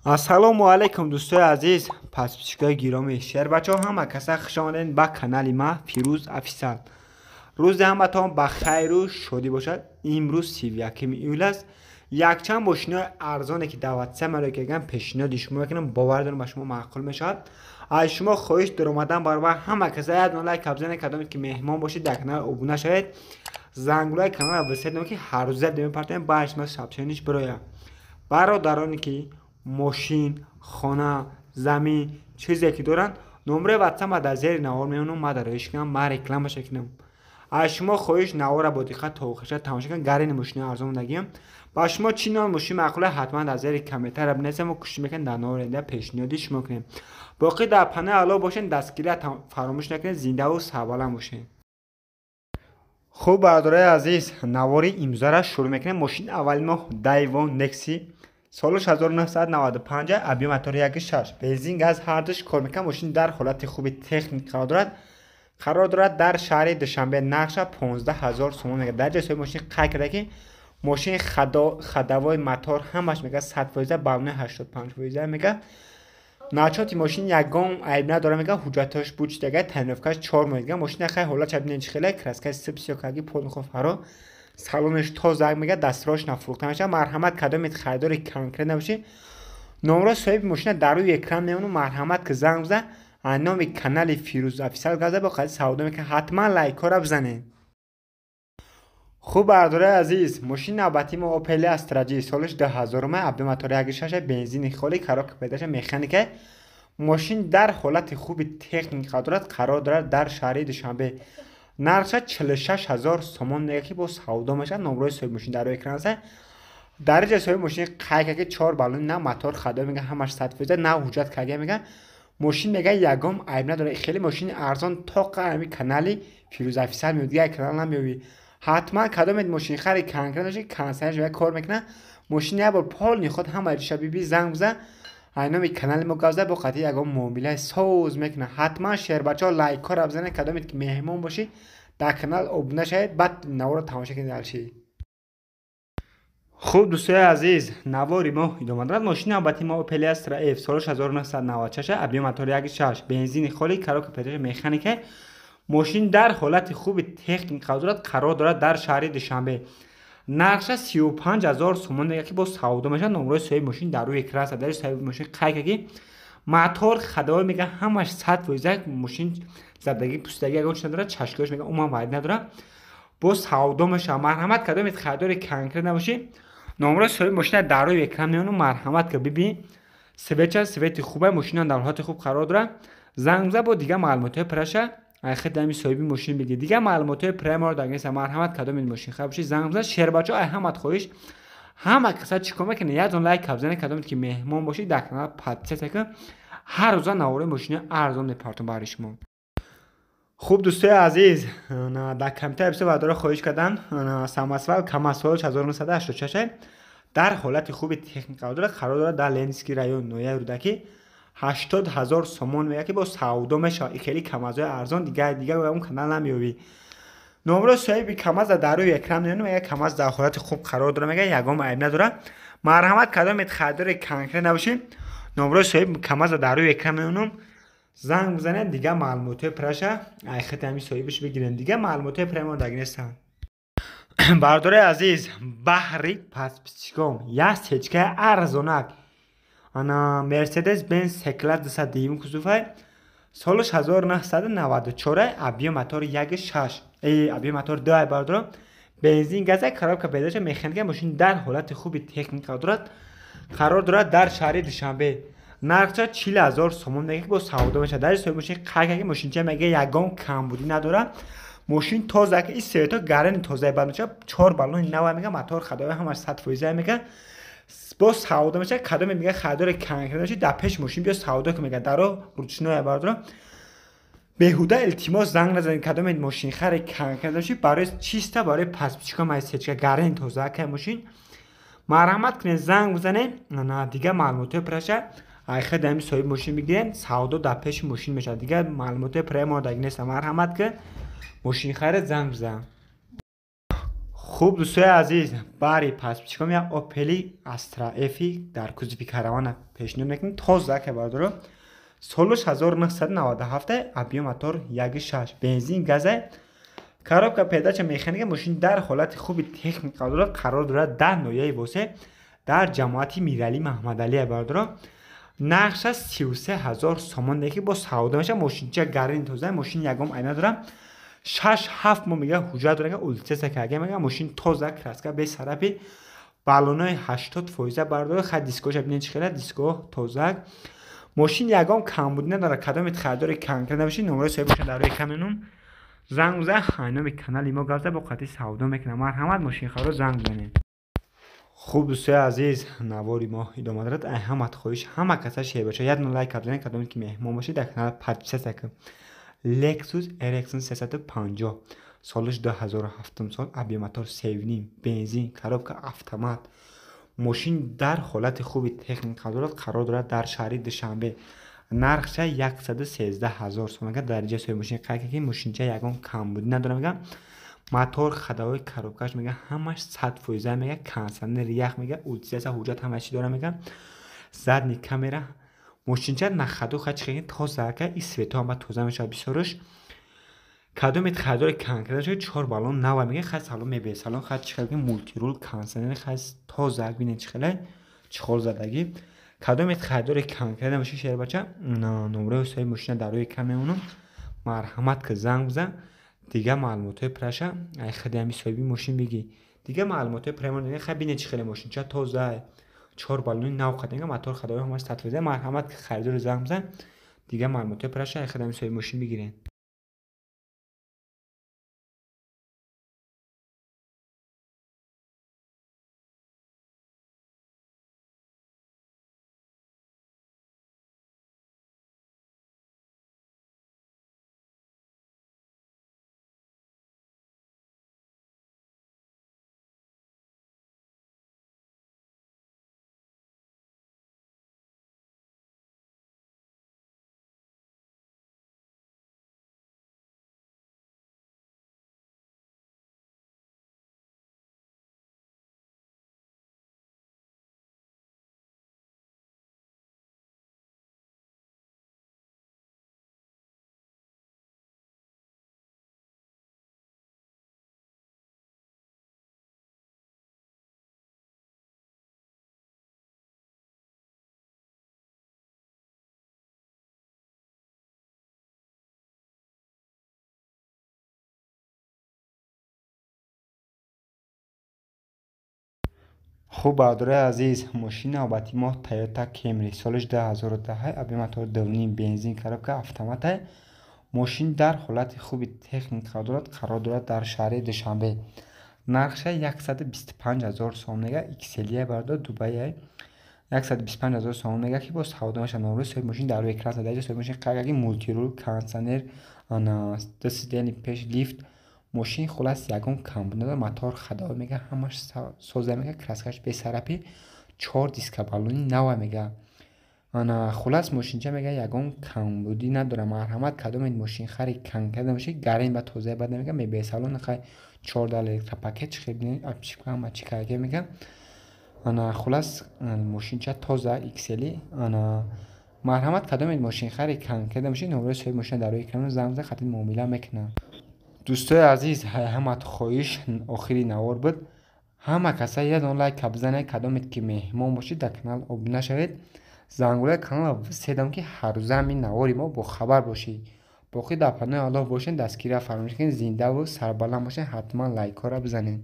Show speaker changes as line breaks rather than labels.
Ассалому алайкум, дӯстои азиз, подписчикои гиромӣ, шербачаҳо, ҳама каса хуш омадед ба канали ма Фирӯз Офисал. Рӯзи ҳаматон ба хайру шодӣ бошад. Имрӯз 31 июл аст. Якчанд мошинои арзоне ки даъватса маро кардам, пешниҳоди шумо мекунам. Бовар дорам, ба шумо маъқул мешавад. Аз шумо хоҳиш даромадан баробар ҳама каса як лайк бизанед, кадомед ки меҳмон бошед, дар канал обуна шавед, зангулаи каналро висед, ки ҳаррӯза мепартоем, ба шумо сообщениш бирояд. Бародароне ки мошин, хона, замин, чизе ки доранд, номраи ватсапа дар зери навор мемонам, ма дароиш кунам, ма рекламаша кунам. Аз шумо хоҳиш, навора бо диққат то охирша тамошо кунед. Гарини мошинои арзон мондагиам. Ба шумо чӣ навъ мошин маъқула, ҳатман дар зери комментария бинависед, мо кӯшиш мекунем, дар навори оянда пешниҳоди шумо кунем. Боқӣ дар паноҳи Аллоҳ бошед, дастгирия фаромӯш накунед, зиндаву сарбаланд бошед. Хуб, бародарои азиз, навори имрӯзаро шурӯъ мекунем. Мошини аввали мо Дайво Некси, солаш 1995, объём мотори 1,6, бензин, газ ҳардуш кор мекунад. Мошин дар ҳолати хуби техник қарор дорад дар шаҳри Душанбе. Нархша 15 ҳазор сомон мегӯяд. Дар ҷои соҳиби мошин қайд карда, ки мошин ходовой, мотор ҳамаш мегӯяд 100%, баллони 85% мегӯяд. Начоти мошин ягон айб надорад, мегӯяд, ҳуҷҷатҳош буд, чидага, тонировкаш 4 моҳ дига. Мошина хай ҳолатша бинед, чӣ хеле краскаи сиб сиёҳ кардаги, полный фаро, салонаш тоза мегӯяд, дастрош нафурӯхта мешавад. Марҳамат, кадомед харидори конкрет набошед, номро соҳиби мошина дар рӯи экран мемонам, марҳамат ки занг бизан, номи канали Фирӯз Офисал газа, бо қади савдо мекунад. Ҳатман лайкҳоро бизанед. Хуб, бародарои азиз, мошини навбатии мо Опел Астра Ҷи, солаш 2000, объём мотори 1,6, бензини холи, коробка передача механика. Мошин дар ҳолати хуби техник қарор дорад дар шаҳри Душанбе. Нархша 46 000 сомон мегӯяд, ки бо савдо мешавад. Номрои соҳиби мошин дар рӯи экран аст. Дар ҷои соҳиби мошин қайд кард, ки чор баллони нав, мотор хадо мега, ҳамаш 100% нав, ҳуҷҷат карда мега. Мошин мега ягон айб надорад. Хеле мошини арзон тоқа ҳами канали Фирӯз Офисал меояд, дигар канал намеёбӣ. Ҳатман кадомед мошинхари конкрет бошед, консайнш кор мекунад. Мошин як бор полный худ ҳама риша биби, занг бизан, ай номи канали мо гап зад, бо қатъи ягон муомилаи соз мекунад. Ҳатман, шербачаҳо, лайкҳоро бизанед, кадомед ки меҳмон бошед, дар канал обуна шавед, баъд наворро тамошо кунед дальше. Хуб, дӯстои азиз, навори мо идома дорад. Мошини навбати мо Opel Astra F, солаш 1996, объём мотори 1,6, бензини холи, коробка передача механика. Мошин дар ҳолати хуби техник қарор дорад дар шаҳри Душанбе. Нархша 35 ҳазор сомон мегӯяд, ки бо савдо мешавад. Номрои соҳиби мошин дар рӯи экран аст. Дар соҳиби мошин қайд кард, ки мотор ходовой мегӯяд, ҳамаш 100%, мошин задагӣ, пӯсидагӣ ягон чиз надорад, чашкиҳош мегӯяд, умуман вайд надорад, бо савдо мешавад. Марҳамат, кадомед харидори конкрет набошед, номрои соҳиби мошина дар рӯи экран мемонам, марҳамат ки бибин. Светча свети хуба, мошина дар ҳолати хуб қарор дорад. Занг бизан, бо дигар маълумотҳои праша айхед ами соҳиби мошин бигир. Дигар маълумотҳои премаро дар геса. Марҳамат, кадомед мошинхар бошед, занг бизан. Шербачаҳо, ай ҳамат хоҳиш, ҳама каса чӣ кор мекунед? Як дон лайк бизанед, кадомед ки меҳмон бошед, дар канал подписаться кунед. Ҳар рӯза навораи мошинаи арзон мепартом барои шумо. Хуб, дӯстои азиз, дар комментария бисёр бародаро хоҳиш карданд. Самосвал КамАЗ, солаш 1986, дар ҳолати хуби техник қарор дорад дар Ленинский район, ноҳияи Рӯдакӣ. 80 000 сомон мегӯяд, ки бо савдо мешавад. Хеле камазҳои арзон дигар он канал намеёбӣ. Номрои соҳиби камаза дар рӯи экран меёнам. Мегӯяд, камаз дар ҳолати хуб қарор дорад, мегӯяд, ягон айб надорад. Марҳамат, кадомед харидори конкрет набошед, номрои соҳиби камаза дар рӯи экран меёнам, занг бизанед, дигар маълумотҳои праша айхати ҳами соҳибаш бигирем. Дигар маълумотҳои премо даг нестанд. Бародарои азиз, баҳри подписчиком як сечкаи арзонак. Ана Мерседес Бенз С-класс 202 кузовай, солаш 1994, объём мотор 1,6, объём мотор 2, бародаро, бензин, газа, коробка передача механика. Мошин дар ҳолати хуби техник қарор дорад дар шаҳри Душанбе. Нархча 40 000 сомон мегӯяд, ки бо савдо мешавад. Дар соҳиби мошин қайд кард, ки мошинча мегӯяд, ягон камбудӣ надорад, мошин тоза, ки ин свето гарани тозаи бад мешавад, чор баллони нава мегӯяд, мотор ходовой ҳамаш 100% мегӯяд, бо савдо мешавад. Кадоме мегӯяд харидори конкрет бошед, дар пеш мошин биё, савдо ки мегӯяд, даро ручное. Бародаро, беҳуда илтимос занг назанед. Кадоме мошинхари конкрет бошед, барои чиста барои подписчиком ай сечка гарани тоза кай мошин, марҳамат кунед, занг бизанед, дигар маълумотҳои праша айхед ами соҳиби мошин бигирем, савдо дар пеши мошин мешавад. Дигар маълумотҳои премо даг неста. Марҳамат ки мошинхаред, занг бизан. Хуб дӯстои азиз, бари подписчиком як Opel Astra F дар кузови каравана пешниҳод мекунем. Тоза ка бародаро. Солаш 1997, объем мотор 1.6, бензин газа, коробка передача механика. Мошин дар ҳолати хуби техника дорад, қарор дорад дар ноҳияи Восе, дар ҷамоати Миралӣ Маҳмадалия бародаро. Нархша 33 000 сомон ки бо савдо меша. Мошинча гарини тоза, мошин ягон айна дорад. 6-7 моҳ мега ҳуҷҷат дорад, ултсеса карга мега. Мошин тоза, краска бесарапи, баллонои 80% бардора. Хай дискоша бинед чӣ хела диско тоза. Мошин ягон камбудӣ надорад. Кадомет харидори конкрет набошед, номерои соҳибашон дар рӯи экран менум. Занг бизан, номи канали мо гап зад, бо қатъи савдо мекунам. Марҳамат, мошинхаро занг бизанед. Хуб дӯстои азиз, навори мо идома дорад. Ай ҳамат хоҳиш, ҳама каса шербача як лайк бизанед, кадоме ки меҳмон бошед дар канал подписаться кунед. Lexus RX 350, солаш 2007 сол, объем мотор 3.5, бензин, коробка автомат. Мошин дар ҳолати хуби техника дорад, қарор дорад дар шаҳри Душанбе. Нархша 113 000 сом. Мега дараҷаи соҳиби мошин қайд ки мошинча ягон камбудӣ надорад мега. Мотор, ходовой, коробкаш мега ҳамаш 100% мега, кондиционер ях мега, утилизация ҳуҷҷат ҳама чӣ дора мега. Задний камера. Мошинча на ходу хай чӣ тоза ка, и свето ҳам тоза мешавад бисёрш. Кадомет харидори конкрет шуд, 4 баллон нава мега. Хай салон мебе салон хай чӣ хел мултирул, кондиционер хай тоза бинед чӣ хела чхол задагӣ. Кадомет харидори конкрет набошед шербача, номерои соҳиби мошина дар рӯи экран мемонам. Марҳамат ки занг бизан, дига маълумотҳои праша ай худи ҳами соҳиби мошин бигӣ. Дига маълумотҳои пра хай бинед чӣ хеле мошинча тоза, 4 баллони нав қадинга, мотор ходовой ҳамаш 100%. Марҳамат ки харидори занг бизан, дига маълумотҳои праша ай худи ҳами соҳиби мошин бигиред. Хуб бародарои азиз, мошини навбати мо Toyota Camry, солаш 2010, объем мотор 2.5, бензин, коробка автомат. Мошин дар ҳолати хуби техника дорад, қарор дорад дар шаҳри Душанбе. Нархша 125 000 сом мега, XL бародар, Дубай 125 000 сом мега ки бо савдо мешавад. Номерои соҳиби мошин дар рӯи экран зада. Соҳиби мошин қайд ки мултирул, кондиционер, ана сидени пеш, лифт. Мошин хулас ягон камбуд надорад, мотор ходовой мега ҳамаш соза мега, краскаш бесарапи, 4 диска баллони нава мега. Ана хулас мошинча мега ягон камбудӣ надорад. Марҳамат, кадомед мошинхари конкрет набошед, гарин ба тоза бад мега, мебе салон хай 14 электропакет чӣ хел бинед, апчика ҳама чӣ карга мега. Ана хулас мошинча тоза XL. Ана марҳамат, кадомед мошинхари конкрет набошед, номерои соҳиби мошина дар рӯи экран занг бизан, хати муомила мекунад. Дӯстои азиз, ҳамат хоҳиш охири навор буд. Ҳама каса як лайк бизанед, кадомед ки меҳмон бошед дар канал обуна шавед, зангулаи каналро виседам ки ҳаррӯза ҳамин навори мо бохабар бошед. Боқӣ дар паноҳи Аллоҳ бошед, дастгирия фаромӯш накунед, зиндаву сарбаланд бошед, ҳатман лайкҳоро бизанед.